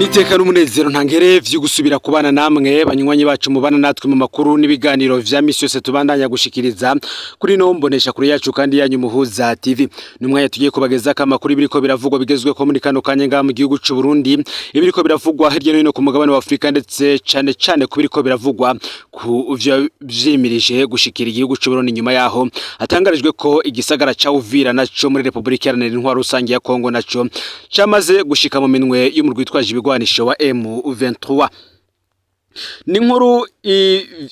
Niteka n'umunezero ntangere vyo gusubira kubana namwe, banywanyi bacu mubana natwe mu makuru n'ibiganiro vya misi yose tubandanya gushikiriza kuri no mbonesha kuri yacu kandi yanyu Muhuza TV. N'umwanya tugiye kubageza amakuru ibiriko biravugwa bigezwe ko muri kano kanya ngaha mu gihugu c'u Burundi, ibiriko biravugwa hirya no hino ku mugabane wa Afrika, ndetse cane cane ku biriko biravugwa ku vyo vyimirije gushikira igihugu c'u Burundi nyuma yaho hatangarijwe ko igisagara ca Uvira naco muri Republika Iharanira Intwaro Rusange ya Kongo naco camaze gushika mu minwe y'umurwi witwaje ibigwanisho wa M23. Ni inkuru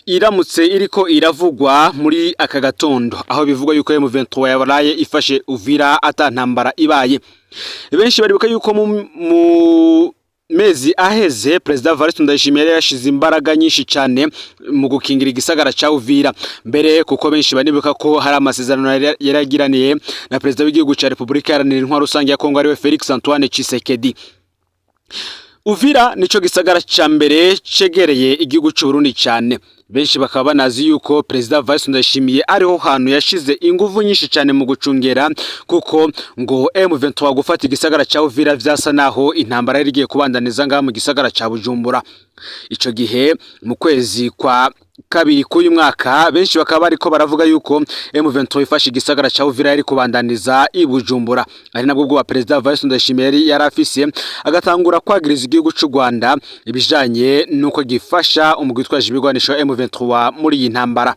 iramutse iriko iravugwa muri aka gatondo, aho bivugwa yuko M23 yabaraye ifashe Uvira ata ntambara ibaye. Benshi baribuka yuko mu mezi aheze Perezida Evariste Ndayishimiye yari yashize imbaraga nyinshi cyane mu gukingira igisagara ca Uvira mbere, kuko benshi banibuka ko hari amasezerano yari yagiraniye na Perezida w'igihugu ca Republika Iharanira Intwaro Rusange ya Kongo, ariwe Felix Antoine Tshisekedi. Uvira nico gisagara ca mbere cegereye igihugu c'u Burundi cyane. Benshi bakaba banazi yuko Perezida Evariste Ndayishimiye ariho hantu yashize inguvu nyinshi cyane mu gucungera, kuko ngo M23 gufata igisagara ca Uvira vyasa naho intambara yari igiye kubandaniza ngaha mu gisagara ca Bujumbura. Ico gihe mu kwezi kwa kabiri k'uyu mwaka, benshi bakaba bariko baravuga yuko M23 ifashe igisagara ca Uvira yari kubandaniza i Bujumbura. Ari nabwo bwo Perezida Evariste Ndayishimiye yari yarafise agatangura kwagiriza igihugu c'u Rwanda ibijanye nuko gifasha umugwi witwaje ibigwanisho M23 muri iyi ntambara.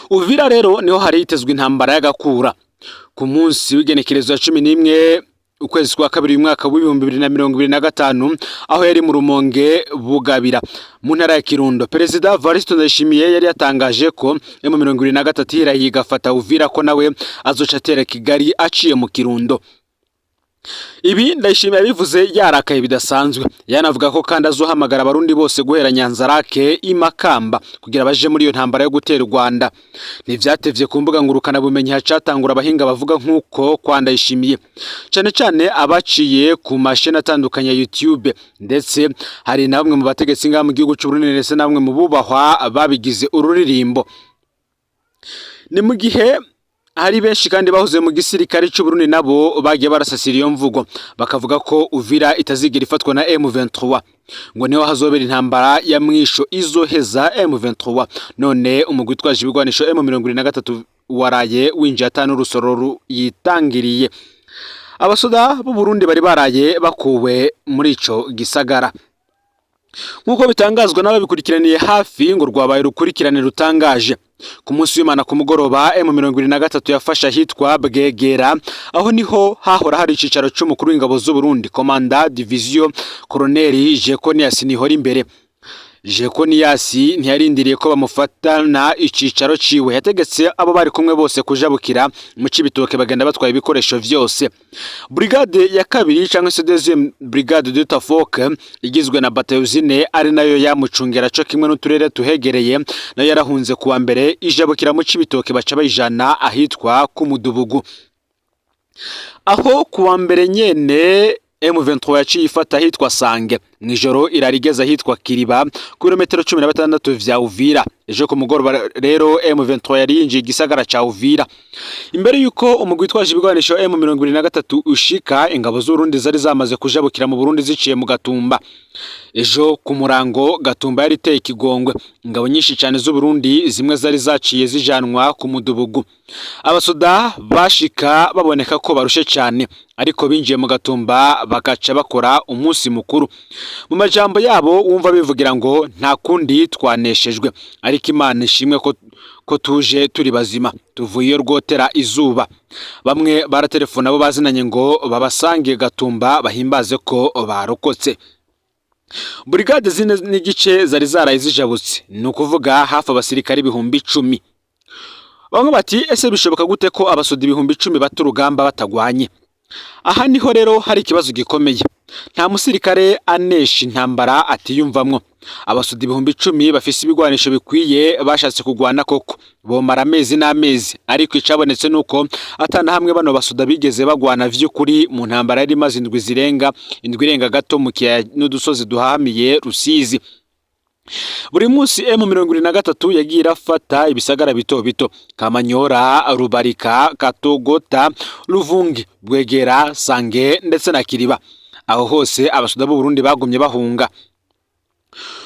Uvira rero niho hari hitezwe intambara y'agakura ku munsi w'igenekerezo ya 11 ukwezi kwa kabiri umwaka w'2025, aho yari mu Rumonge Bugabira mu ntara ya Kirundo. Perezida Evariste Ndayishimiye yari yatangaje ko M23 irahiye igafata Uvira, ko nawe azoca atera Kigali aciye mu Kirundo. Ibi Ndayishimiye yabivuze yarakaye bidasanzwe. Yanavuga ko kandi azohamagara Abarundi bose guhera Nyanzarake, Imakamba, kugira baje muri iyo ntambara yo gutera u Rwanda. Ntivyatevye, ku mbuga ngurukana bumenyi hacatangura abahinga bavuga nk'uko kwa Ndayishimiye, cane cane abaciye ku masheni atandukanye ya YouTube, ndetse hari na bamwe mu bategetsi ngaha mu gihugu c'u Burundi, ndetse na bamwe mu bubahwa babigize ururirimbo. Ni mu gihe hari benshi kandi bahoze mu gisirikare c'u Burundi nabo bagiye barasasira iyo mvugo, bakavuga ko Uvira itazigera ifatwa na M23, ngo niho hazobera intambara ya mwisho izoheza M23. None umugwi witwaje ibigwanisho M23 waraye winjiye ata n'urusoro yitangiriye. Abasoda b'u Burundi bari baraye bakuwe muri ico gisagara, nk'uko bitangazwa n'ababikurikiraniye hafi, ngo rwabaye urukurikirane rutangaje. Ku munsi w'Imana ku mugoroba, M23 yafashe ahitwa Bwegera, aho niho hahora hari icicaro c'umukuru w'ingabo z'u Burundi, commandant division Colonel Jeconias Nihorimbere. Jeconias ntiyarindiriye ko bamufatana icicaro ciwe, yategetse abo bari kumwe bose kujabukira mu Cibitoke, bagenda batwaye ibikoresho vyose. Brigade ya kabiri, cyangwa se deuxième brigade de Tafok, igizwe na batayo zine, ari nayo yamucungera co kimwe n'uturere tuhegereye, nayo yarahunze kuwa mbere ijabukira mu Cibitoke, baca bayijana ahitwa ku Mudubugu. Aho kuwa mbere nyene M23 yaciye ifata ahitwa Sange, mw'ijoro irarigeza ahitwa Kiriba, ku birometero 16 vya Uvira. Ejo ku mugoroba rero M23 yari yinjiye igisagara ca Uvira. Imbere yuko umugwi witwaje ibigwanisho M23 ushika, ingabo z'Uburundi zari zamaze kujabukira mu Burundi ziciye mu Gatumba. Ejo ku murango Gatumba yari iteye ikigongwe. Ingabo nyinshi cyane z'Uburundi zimwe zari zaciye zijanwa ku Mudubugu. Abasoda bashika baboneka ko barushe cyane, ariko binjiye mu Gatumba bagaca bakora umunsi mukuru. Mu majambo yabo wumva bivugira ngo: "Nta kundi, twaneshejwe, ariko Imana ishimwe ko tuje turi bazima, tuvuye iyo rwotera izuba." Bamwe baratelefona abo bazinanye ngo babasange Gatumba bahimbaze ko barokotse. Burigade zine n'igice zari zaraye zijabutse, ni ukuvuga hafi abasirikare 10,000. Bamwe bati: "Ese bishoboka gute ko abasoda 10,000 bata urugamba batagwanye?" Aha niho rero hari ikibazo gikomeye. Nta musirikare anesha intambara atiyumvamwo. Abasoda 10,000 bafise ibigwanisho bikwiye bashatse kugwana koko bomara amezi n'amezi, ariko icabonetse nuko atana hamwe bano basoda bigeze bagwana vy'ukuri mu ntambara yari imaze indwi zirenga, indwi irenga gato, mu kiyaya n'udusozi duhahamiye Rusizi. Buri munsi M23 yagiye irafata ibisagara bito bito: Kamanyora, Rubarika, Katogota, Luvungi, Bwegera, Sange ndetse na Kiriba. Aho hose abasoda b'u Burundi bagumye bahunga.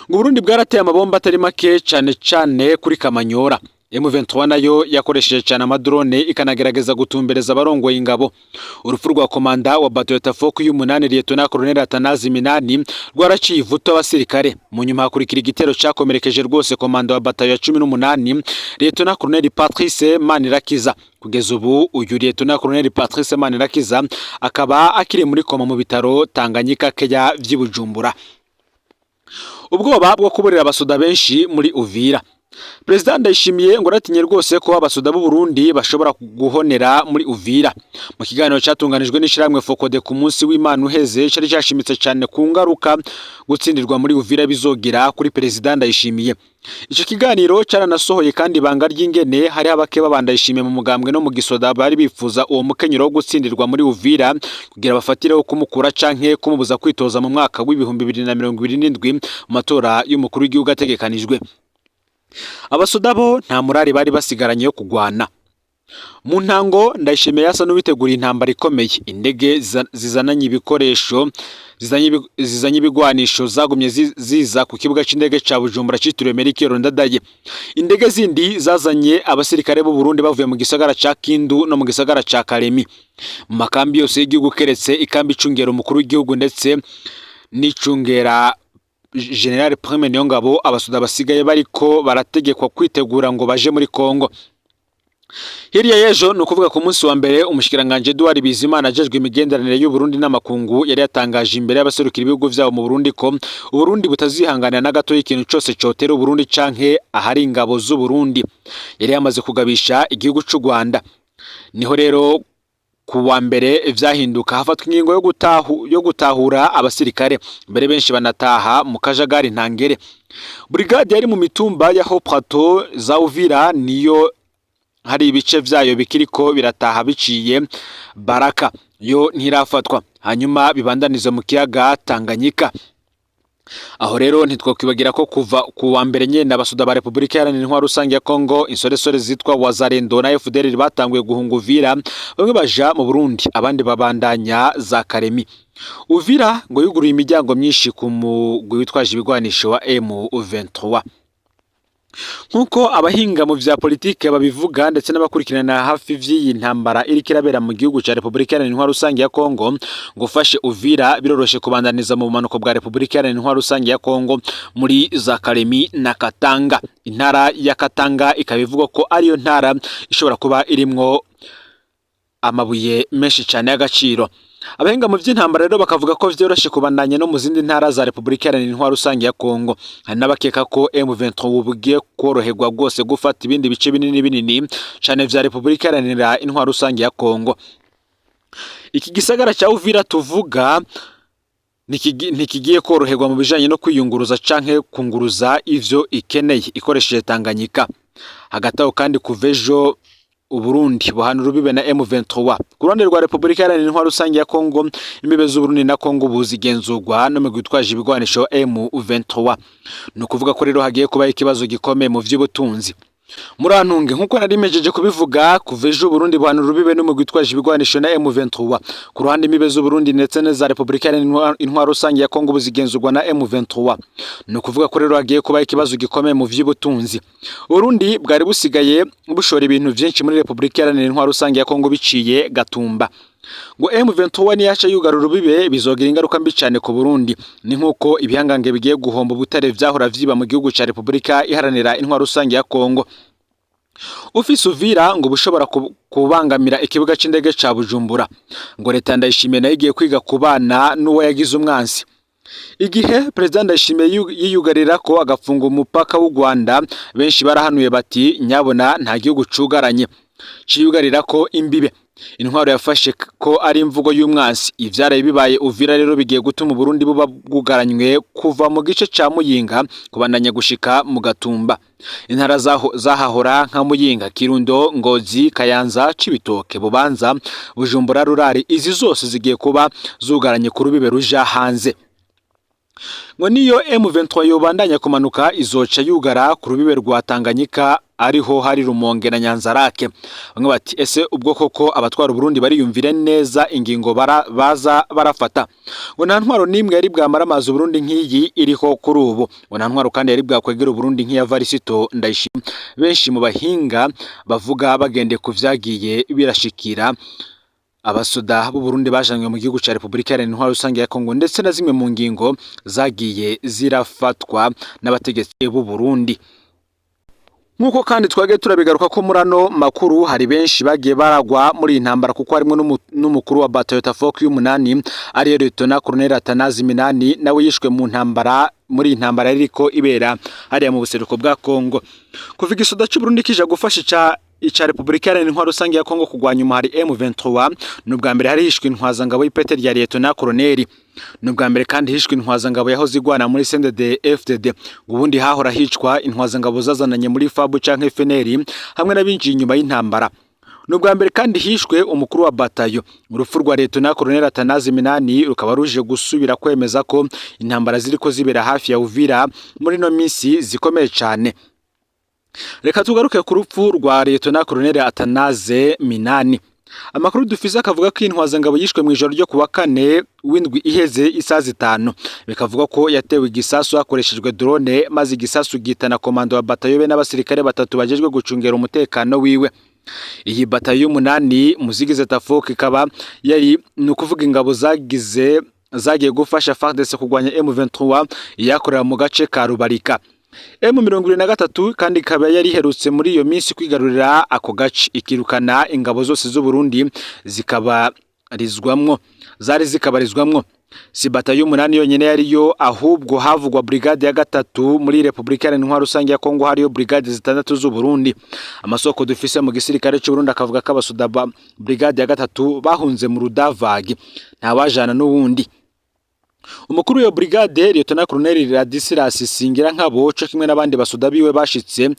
Ngo Burundi bwarateye amabomba atari make, cane cane kuri Kamanyora. M23 nayo yakoresheje cyane amadrone, ikanagerageza gutumbereza abarongoye ingabo. Urupfu rwa komanda wa bataillon Tafoku y'umunani, Lieutenant Colonel Atanazi Minani, rwaraciye ivuto abasirikare. Mu nyuma hakurikira igitero cyakomerekeje rwose komanda wa bataillon ya 18, Lieutenant Colonel Patrice Manirakiza. Kugeza ubu uyu Lieutenant Colonel Patrice Manirakiza akaba akiri muri koma mu bitaro Tanganyika Keya vy'i Bujumbura. Ubwoba bwo kuburira abasoda benshi muri Uvira. Perezida Ndayishimiye ngo aratinye rwose ko abasoda b'u Burundi bashobora guhonera muri Uvira. Mu kiganiro cyatunganijwe n'ishiramwe Fokode ku munsi w'Imana uheze, cari cyashimitse cyane ku ngaruka gutsindirwa muri Uvira bizogira kuri Perezida Ndayishimiye. Ico kiganiro caranasohoye kandi ibanga ry'ingene hari abake babandayishimiye mu mugambwe no mu gisoda bari bifuza uwo mukenyero wo gutsindirwa muri Uvira kugira bafatireho kumukura canke kumubuza kwitoza mu mwaka w'2027 mu matora y'umukuru w'igihugu ategekanijwe. Abasoda bo nta murari bari basigaranye yo kugwana. Mu ntango Ndayishimiye yasa n'uwitegura intambara ikomeye. Indege zizananye ibikoresho, zizanye ibigwanisho zagumye ziza ku kibuga c'indege ca Bujumbura citiriwe Melchior Ndadaye. Indege zindi zazanye abasirikare b'u Burundi bavuye mu gisagara ca Kindu no mu gisagara ca Kalemi. Mu makambi yose y'igihugu keretse ikambi icungera umukuru w'igihugu ndetse n'icungera General Prime Niyongabo, abasoda basigaye bariko barategekwa kwitegura ngo baje muri Kongo. Hirya y'ejo, ni ukuvuga ku munsi wa mbere, umushikiranganje Edouard Bizimana ajejwe imigenderanire y'u Burundi n'amakungu yari yatangaje imbere y'abaserukira ibihugu vyabo mu Burundi ko Uburundi butazihanganira na gato ikintu cose cotera Uburundi canke ahari ingabo z'u Burundi. Yari yamaze kugabisha igihugu c'u Rwanda. Niho rero ku wa mbere vyahinduka, hafatwa ingingo yo gutahura abasirikare, mbere benshi banataha mu kajagari ntangere. Brigade yari mu mitumba ya Haut Plateau za Uvira niyo hari ibice vyayo bikiriko birataha biciye Baraka, yo ntirafatwa, hanyuma bibandanize mu kiyaga Tanganyika. Aho rero ntitwokwibagira ko kuva ku wa mbere nyene abasoda ba Repubulika Iharanira Intwaro Rusange ya Kongo, insoresore zitwa Wazalendo na FDLR, batanguye guhunga Uvira, bamwe baja mu Burundi, abandi babandanya za Karemi. Uvira ngo yuguruye imiryango myinshi ku mugwi witwaje ibigwanisho wa M23. Nk'uko abahinga mu vya politike babivuga ndetse n'abakurikirana hafi vy'iyi ntambara iriko irabera mu gihugu ca Repubulika Iharanira Intwaro Rusange ya Kongo, ngo ufashe Uvira biroroshe kubandaniza mu bumanuko bwa Repubulika Iharanira Intwaro Rusange ya Kongo muri za Kalemi na Katanga. Intara ya Katanga ikaba ivugwa ko ariyo ntara ishobora kuba irimwo amabuye menshi cane y'agaciro. Abahinga mu vy'intambara rero bakavuga ko vyoroshe kubandanya no mu zindi ntara za Repubulika Iharanira Intwaro Rusange ya Kongo. Hari n'abakeka ko M23 ubu bugiye koroherwa rwose gufata ibindi bice binini binini cane vya Repubulika Iharanira Intwaro Rusange ya Kongo. Iki gisagara ca Uvira tuvuga ntikigiye koroherwa mu bijanye no kwiyunguruza canke kunguruza ivyo ikeneye ikoresheje Tanganyika. Hagati aho kandi, kuva ejo Uburundi buhana urubibe na M23. Ku ruhande rwa Repubulika Iharanira Intwaro Rusange ya Kongo, imbibe z'Uburundi na Kongo ubu zigenzurwa n'umugwi witwaje ibigwanisho M23. Ni ukuvuga ko rero hagiye kubaho ikibazo gikomeye mu vy'ubutunzi. Murantunge, nkuko nari mejeje kubivuga, kuva ejo Uburundi buhana urubibe n'umugwi witwaje ibigwanisho na M23. Ku ruhande imbibe z'Uburundi ndetse n'iza Repubulika Iharanira Intwaro Rusange ya Kongo ubu zigenzurwa na M23. Ni ukuvuga ko rero hagiye kubaho ikibazo gikomeye mu vy'ubutunzi. Uburundi bwari busigaye bushora ibintu vyinshi muri Repubulika Iharanira Intwaro Rusange ya Kongo biciye Gatumba. Ngo M23 niyaca yugarura urubibe, bizogira ingaruka mbi cane ku Burundi. Ni nkuko ibihangange bigiye guhomba ubutare vyahora vyiba mu gihugu ca Repubulika Iharanira Intwaro Rusange ya Kongo. Ufise Uvira ngo bushobora kubangamira ikibuga c'indege ca Bujumbura. Ngo leta Ndayishimiye nayo igiye kwiga kubana n'uwo yagize umwansi. Igihe Perezida Ndayishimiye yiyugarira ko agafunga umupaka w'u Rwanda, benshi barahanuye bati nyabona nta gihugu cugaranye ciyugarira ko imbibe. Intwaro yafashe ko ari imvugo y'umwansi. Ivyaraye bibaye Uvira rero bigiye gutuma Uburundi buba bwugaranywe kuva mu gice ca Muyinga kubandanya gushika mu Gatumba. Intara zahahora nka Muyinga, Kirundo, Ngozi, Kayanza, Cibitoke, Bubanza, Bujumbura Rurari, izi zose zigiye kuba zugaranye ku rubibe ruja hanze. Ngo niyo M23 yobandanya kumanuka, izoca yugara ku rubibe rwa Tanganyika, ariho hari Rumonge na Nyanzarake. Bamwe bati: "Ese ubwo koko abatwara Burundi bariyumvire neza ingingo baza barafata?" Ngo nta ntwaro n'imwe yari bwamara amazi Burundi nk'iyi iriho kuri ubu. Ngo nta ntwaro kandi yari bwakwegera Burundi nk'iya Varisito Ndayishimiye. Benshi mu bahinga bavuga bagendeye ku vyagiye birashikira abasoda b'u Burundi bajanywe mu gihugu ca Repubulika Iharanira Intwaro Rusange ya Kongo, ndetse na zimwe mu ngingo zagiye zirafatwa n'abategetsi b'u Burundi. Nk'uko kandi twagiye turabigaruka ko muri ano makuru, hari benshi bagiye baragwa muri iyi ntambara, kuko harimo n'umukuru wa batayo Tafok y'umunani, ariyo Lieutenant Colonel Atanazi Minani, nawe yishwe mu ntambara, muri iyi ntambara iriko ibera hariya mu buseruko bwa Kongo. Kuva igisoda c'u Burundi kija gufasha ica Repubulika Iharanira Intwaro Rusange ya Kongo kurwanya umuhari M23, ni ubwa mbere hari hishwe intwazangabo y'ipete rya Lieutenant Colonel. Ni ubwa mbere kandi hishwe intwazangabo yahoze igwana muri CNDD FDD. Ubundi hahora hicwa intwazangabo zazananye muri FAB canke FNL hamwe n'abinjiye inyuma y'intambara. Ni ubwa mbere kandi hishwe umukuru wa batayo. Urupfu rwa Lieutenant Colonel Atanazi Minani rukaba ruje gusubira kwemeza ko intambara ziriko zibera hafi ya Uvira muri ino minsi zikomeye cane. Reka tugaruke ku rupfu rwa Lieutenant Colonel Atanaze Minani. Amakuru dufise akavuga ko intwazangabo yishwe mu ijoro ryo kuwa kane w'indwi iheze isaha 5. Bikavuga ko yatewe igisasu hakoreshejwe drone, maze igisasu gihitana komando wa batayo be n'abasirikare batatu bajejwe gucungera umutekano wiwe. Iyi batayo y'umunani muzigize Tafok ikaba yari, ni ukuvuga ingabo zagiye gufasha FARDC kurwanya M23, yakorera mu gace ka Rubarika. M23 kandi ikaba yari iherutse muri iyo minsi kwigarurira ako gace, ikirukana ingabo zose z'u Burundi zikabarizwamwo, zari zikabarizwamwo. Si batayo y'umunani yonyene yariyo, ahubwo havugwa brigade ya gatatu muri Repubulika Iharanira Intwaro Rusange ya Kongo, hariyo brigade zitandatu z'u Burundi. Amasoko dufise mu gisirikare c'u Burundi akavuga ko abasoda ba brigade ya gatatu bahunze mu rudavagi, ntawajana n'uwundi. Umukuru w'iyo brigade, Lieutenant Colonel Ladislas Singirankabo, co kimwe n'abandi basoda biwe, bashitse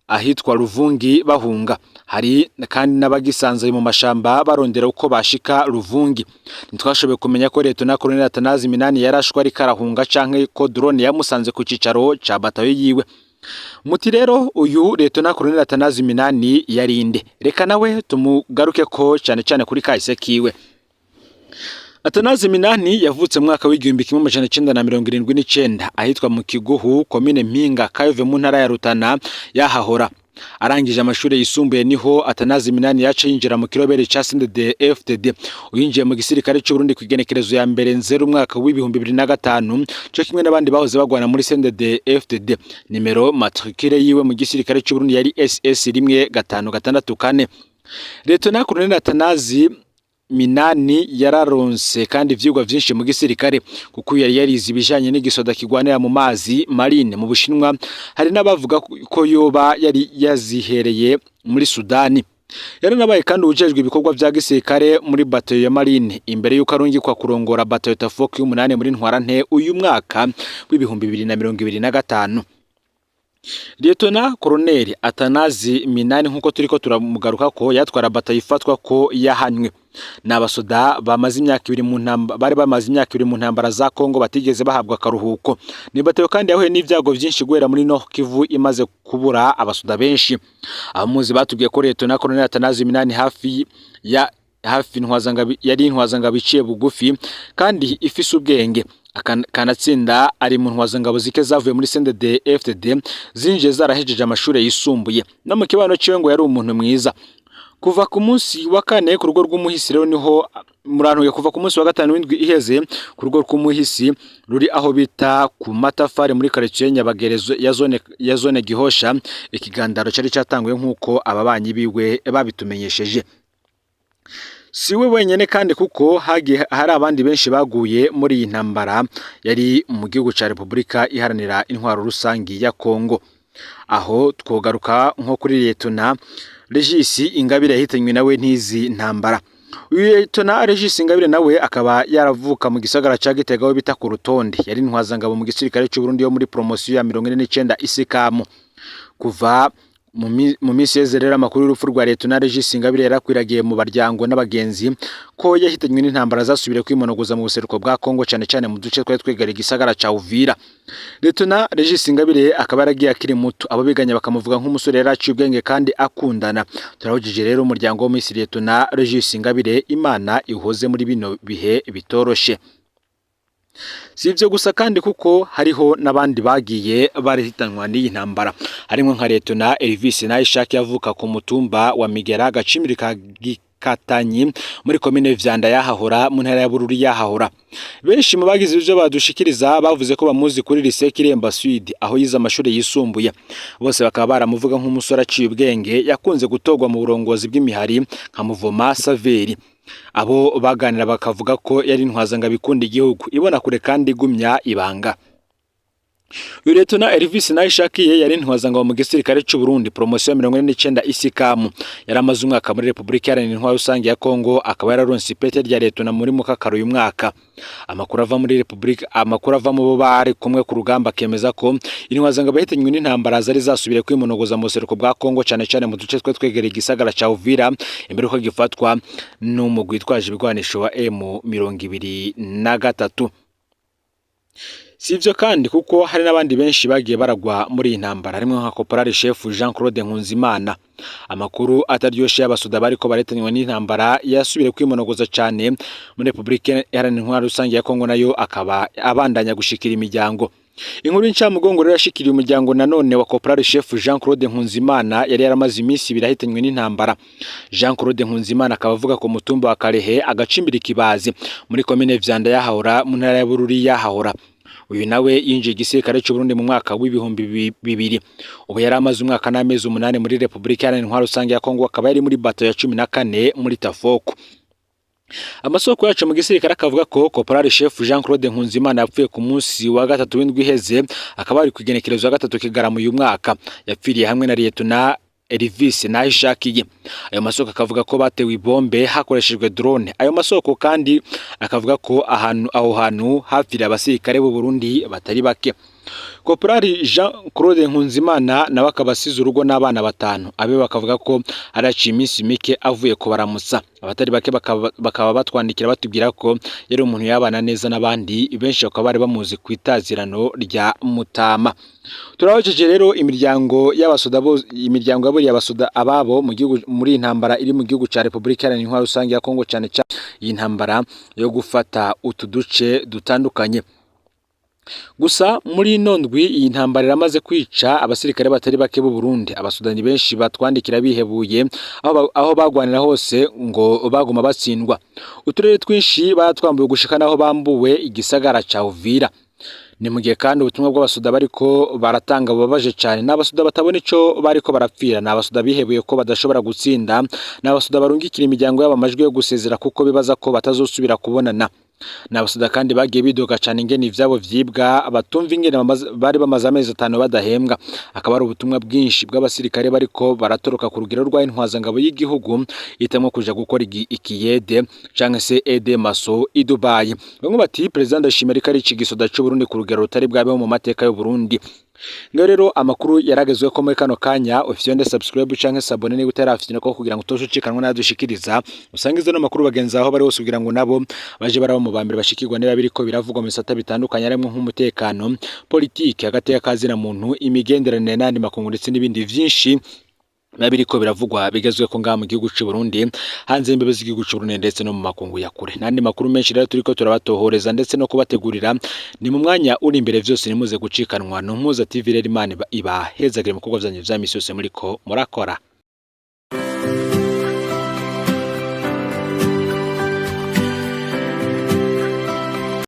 ahitwa Ruvungi bahunga. Hari kandi n'abagisanze mu mashamba barondera uko bashika Ruvungi. Ntitwashoboye kumenya ko Lieutenant Colonel Atanazi Minani yarashwe ariko arahunga, canke ko drone yamusanze ku cicaro ca batayo yiwe. Muti rero uyu Lieutenant Colonel Atanazi Minani yarinde? Reka nawe tumugaruke ko cane cane kuri kahise kiwe. Atanazi Minani yavutse mu mwaka w'1979 ahitwa mu Kiguhu, komine Mpinga Kayove, mu ntara ya Rutana yahahora. Arangije amashuri yisumbuye niho Atanazi Minani yaca yinjira mu kirobere ca CNDD FDD. Uyinjiye mu gisirikare c'u Burundi kw'igenekerezo ya mbere Nzero umwaka w'2005, co kimwe n'abandi bahoze bagwana muri CNDD FDD. Nimero matricule yiwe mu gisirikare c'u Burundi yari SS 1564. Lieutenant Colonel Atanazi Minani yararonse kandi ivyigwa vyinshi mu gisirikare, kuko yari yarize ibijanye n'igisoda kigwanira mu mazi, marine, mu Bushinwa. Hari n'abavuga ko yoba yari yazihereye muri Sudani. Yaranabaye kandi uwujejwe ibikorwa vya gisirikare muri batayo ya marine, imbere y'uko arungikwa kurongora batayo Tafok y'umunani muri Ntwarante uyu mwaka w'2025. Lieutenant Colonel Atanazi Minani, nk'uko turiko turamugaruka ko yatwara batayo ifatwa ko yahanywe, ni abasoda bamaze imyaka 2 mu ntambara, bari bamaze imyaka 2 mu ntambara za Kongo batigeze bahabwa akaruhuko. Ni batayo kandi yahuye n'ivyago vyinshi guhera muri Nord Kivu imaze kubura abasoda benshi. Abamuzi batubwiye ko Lieutenant Colonel Atanazi Minani hafi ya hafi intwazangabo yari intwazangabo iciye bugufi kandi ifise ubwenge, kanatsinda ari mu ntwazangabo zike zavuye muri CNDD FDD zinjiye zarahejeje amashuri yisumbuye. No mu kibano ciwe ngo yari umuntu mwiza. Kuva ku munsi wa kane ku rugo rw'umuhisi rero niho murantuye, kuva ku munsi wa gatanu w'indwi iheze ku rugo rw'umuhisi ruri aho bita ku Matafari muri quartier Nyabagerezo ya zone Gihosha, ikigandaro cari catanguye, nk'uko ababanyi biwe babitumenyesheje. Si we wenyene kandi, kuko hagiye hari abandi benshi baguye muri iyi ntambara yari mu gihugu ca Repubulika Iharanira Intwaro Rusangi ya Kongo. Aho twogaruka nko kuri Lieutenant Regis Ingabire, yahitanywe nawe n'izi ntambara. Uyu Lieutenant Regis Ingabire nawe akaba yaravuka mu gisagara ca Gitega aho bita ku Rutonde. Yari intwazangabo mu gisirikare c'u Burundi yo muri promotion ya 49 Isikamu. Kuva Mu minsi yeze rero, amakuru y'urupfu rwa Liyetona Regis Ingabire yarakwiragiye mu baryango n'abagenzi ko yahitanywe n'intambara zasubiriye kwimonogoza mu buseruko bwa Kongo, cane cane mu duce twari twegereye igisagara ca Uvira. Liyetona Regis Ingabire akaba yaragiye akiri muto, abo biganye bakamuvuga nk'umusore yari aciye ubwenge kandi akundana. Turahujije rero umuryango wo muri Liyetona Regis Ingabire, Imana ihoze muri bino bihe bitoroshe. Si ivyo gusa kandi, kuko hariho n'abandi bagiye barahitanwa n'iyi ntambara, harimwo nka Liyetona Elvis Nayishaki, yavuka ku mutumba wa Migera, agacimiri ka Gikatanyi, muri komine Vyanda yahahora, mu ntara ya Bururi yahahora. Benshi mu bagize ivyo badushikiriza bavuze ko bamuzi kuri Lycée Kiremba Sud, aho yize amashuri yisumbuye. Bose bakaba baramuvuga nk'umusore aciye ubwenge, yakunze gutorwa mu burongozi bw'imihari nka Muvoma Saveri. Abo baganira bakavuga ko yari intwazangabo ikunda igihugu, ibona kure kandi igumya ibanga. Uyu Liyetona Elvis Nayishakiye yari intwazangabo mu gisirikare c'u Burundi, promotion 49 Isikamu. Yari amaze umwaka muri Repubulika Iharanira Intwaro Rusange ya Kongo, akaba yararonse ipete rya Liyetona muri Mukakaro uyu mwaka. Amakuru ava muri Repubulika, amakuru ava mu bo bari kumwe ku rugamba, akemeza ko intwazangabo yahitanywe n'intambara zari zasubiriye kwimonogoza mu buseruko bwa Kongo, cane cane mu duce twe twegereye igisagara ca Uvira, imbere uko gifatwa n'umugwi witwaje ibigwanisho wa M23. Si ivyo kandi, kuko hari n'abandi benshi bagiye baragwa muri iyi ntambara, harimwo nka Caporal Chef Jean Claude Nkunzimana. Amakuru ataryoshe y'abasoda bariko baretanywa n'intambara yasubire kwimonogoza cane muri Repubulika Iharanira Intwaro Rusange ya Kongo nayo akaba abandanya gushikira imiryango. Inkuru y'incamugongo rero yashikiriye umuryango nanone wa Caporal Chef Jean Claude Nkunzimana, yari yaramaze iminsi 2 ahitanywe n'intambara. Jean Claude Nkunzimana akaba avuga ku mutumba wa Karehe, agacimbiri Kibazi, muri komine Vyanda yahahora, mu ntara ya Bururi yahahora. Uyu nawe yinjiye igisirikare cy'u Burundi mu mwaka w'2000. Ubu yari amaze umwaka n'amezi 8 muri Repubulika Iharanira Intwaro Rusange ya Kongo, akaba yari muri bato ya 14 muri Tafoko. Amasoko yacu mu gisirikare akavuga ko Caporal Chef Jean Claude Nkunzimana yapfuye ku munsi wa gatatu w'indwi iheze, akaba ari ku igenekerezo ya 3 Kigarama uyu mwaka. Yapfiriye hamwe na Liyetona Elvis Nahishakiye. Ayo masoko akavuga ko batewe ibombe hakoreshejwe drone. Ayo masoko kandi akavuga ko ahantu aho hantu hapfiriye abasirikare b'u Burundi batari bake. Caporal Jean Claude Nkunzimana nawe akaba asize urugo n'abana batanu. Abe bakavuga ko haraciye iminsi mike avuye kubaramutsa. Abatari bake bakaba batwandikira batubwira ko yari umuntu yabana neza n'abandi, benshi bakaba bari bamuzi ku itazirano rya Mutama. Turabajeje rero imiryango y'abasoda, imiryango yaburiye abasoda ababo mu gihugu muri iyi ntambara iri mu gihugu ca Repubulika Iharanira Intwaro Rusange ya Kongo, cane cane iyi ntambara yo gufata utu duce dutandukanye. Gusa muri ino ndwi, iyi ntambara iramaze kwica abasirikare batari bake b'u Burundi. Abasudani benshi batwandikira bihebuye, aho bagwanira hose ngo baguma batsindwa. Uturere twinshi baratwambuye, gushika naho bambuwe igisagara ca Uvira. Ni mu gihe kandi ubutumwa bw'abasoda bariko baratanga bubabaje cane. Ni abasoda batabona ico bariko barapfira, ni abasoda bihebuye ko badashobora gutsinda, ni abasoda barungikira imiryango yabo amajwi yo gusezera kuko bibaza ko batazosubira kubonana. Ni abasoda kandi bagiye bidoga cane ingene ivyabo vyibwa, batumva ingene bari bamaze amezi 5 badahembwa. Akaba ari ubutumwa bwinshi bw'abasirikare bariko baratoroka ku rugero rwa intwazangabo y'igihugu ihitamwo kuja gukora ikiyede canke se aide maso i Dubai. Bamwe bati President Ndayishimiye ariko arica igisoda c'u Burundi ku rugero rutari bwabeho mu mateka y'u Burundi. Ngaho rero amakuru yaragezweho ko muri kano kanya ufyonde subscribe canke s'abonner niba utarafyina ko, kugira ngo utoshe ucikanwa n'adushikiriza. Usangize no makuru bagenzi aho bari hose, kugira ngo nabo baje barabo mu bambere bashikirwa niba biriko biravugwa mu bisata bitandukanye, harimwo nk'umutekano, politike, hagati y'akazina muntu, imigenderanire n'andi makungu, ndetse n'ibindi vyinshi biba biriko biravugwa bigezweho ngaha mu gihugu c'u Burundi, hanze y'imbibe z'igihugu c'u Burundi, ndetse no mu makungu ya kure, n'andi makuru menshi rero turiko turabatohoreza ndetse no kubategurira. Ni mu mwanya uri imbere, vyose nimuze gucikanwa. Ni Mpuza TV rero. Imana ibahezagire mu bikorwa vyanyu vya misi yose muriko murakora.